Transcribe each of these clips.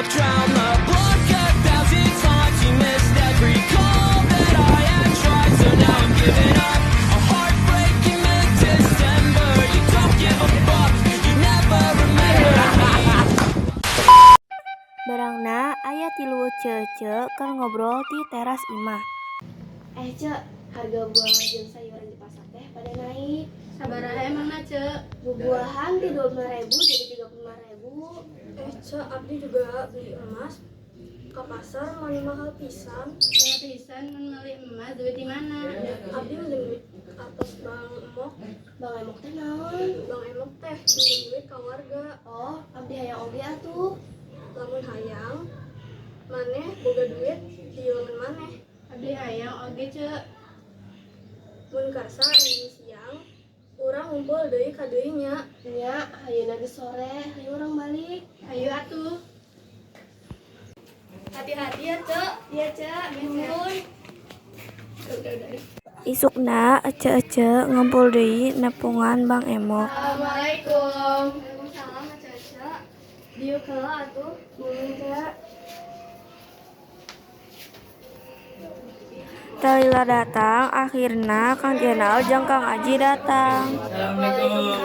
Walked round the block a thousand times. You missed every call that I had tried. So now I'm giving up. A heartbreak in mid-December. You don't give a fuck. You never remember me. Barangna aya tilu ece-ece keur ngobrol di teras imah. Eh, Cek, harga buah jeung sayuran di pasar teh pada naik. Sabaraha emangna, Cek? Buah-buahan di 25.000 jadi 35.000. Eh, Cek, abdi juga beli emas ke pasar mani mahal pisan. Saya pisan mun meuli emas duit di mana? Abdi minjem duit atas Bank Emok. Bank Emok teh naon? Bank Emok teh minjem duit ka warga. Oh, abdi hayang oge atuh. Lamun hayang, maneh boga duit di leungeun maneh. Abdi hayang oge, Cek. Mun karsa enjing siang, urang ngumpul deui ka dieu nya. Nya, ayeuna geus sore, hayu urang balik. Hayu atuh. Hati-hati ya, Cek. Iya, Cek. Nuhun. Udah. Isukna ece-ece ngumpul deui nepungan Bank Emok. Assalamualaikum. Waalaikumsalam, Cek. Diuk heula atuh. Nuhun, Cek. Teu lila datang, akhirna Kang Jenal jeung Kang Aji datang. Assalamualaikum.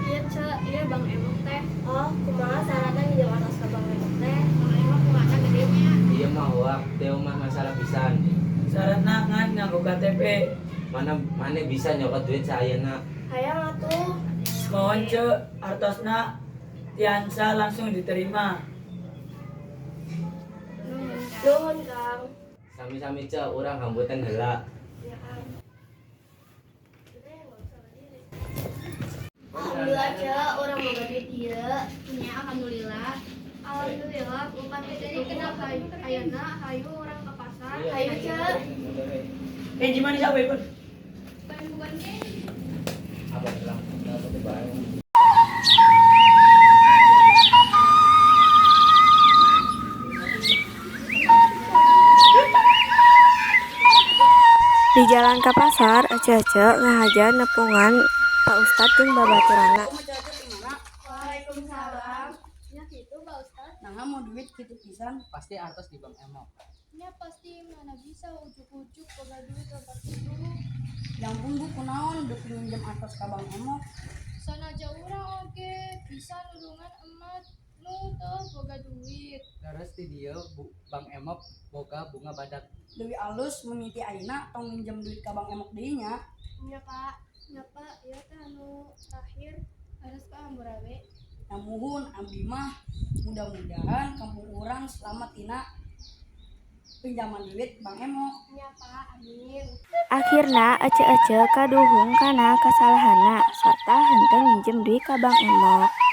Iya, Cek, iya Bank Emok teh. Oh, kumaha syaratna nginjem artos ka Bank Emok teh? Bank Emok kumaha gedenya? Iya mah hoak, teu mah masalah pisan. Syaratna ngan nganggo KTP. Mana mana bisa nyokot duit saayana. Hayang atuh. Mohon Cek, artosna tiasa langsung diterima. Nuhun, Kang. Sami-sami Cek, urang hambutan heula. Ya, Kang. Alhamdulillah, Cek, urang boga duit ieu. Nya, alhamdulillah. Alhamdulillah, bukan Jadi kenapa ayeuna hayu urang ke pasar. Hayu, Cek. Eh, gimana siapa ikut? Bukan ge. Apa bilang? Apa Di jalan ka pasar, ece-ece ngahaja nepungan Pak Ustad jeung babaturanna. Waalaikumsalam. Nya kitu, Pak Ustad. Nah, mau duit gitu pisan. Pasti artos di Bank Emok. Nya pasti, mana bisa ujuk-ujuk boga duit loba kitu. Yang pun bu kunaon dek minjem artos ka Bank Emok. Sanaja urang oge bisa nulungan emak nu teu boga duit. Leres di dieu Bank Emok boga bunga badak. Leuwih alus mimiti ayeuna tong minjem duit ka Bank Emok deui nya. Nya, Pak. Nya, Pak, ieu teh anu terakhir. Harus Pak, hampura we. Nah, muhun, abdi mah mudah-mudahan kampung urang selamat tina pinjaman duit Bank Emok. Nya, Pak, amin. Akhirna ece-ece kaduhung kana kasalahanna sarta henteu nginjem duit ka Bank Emok.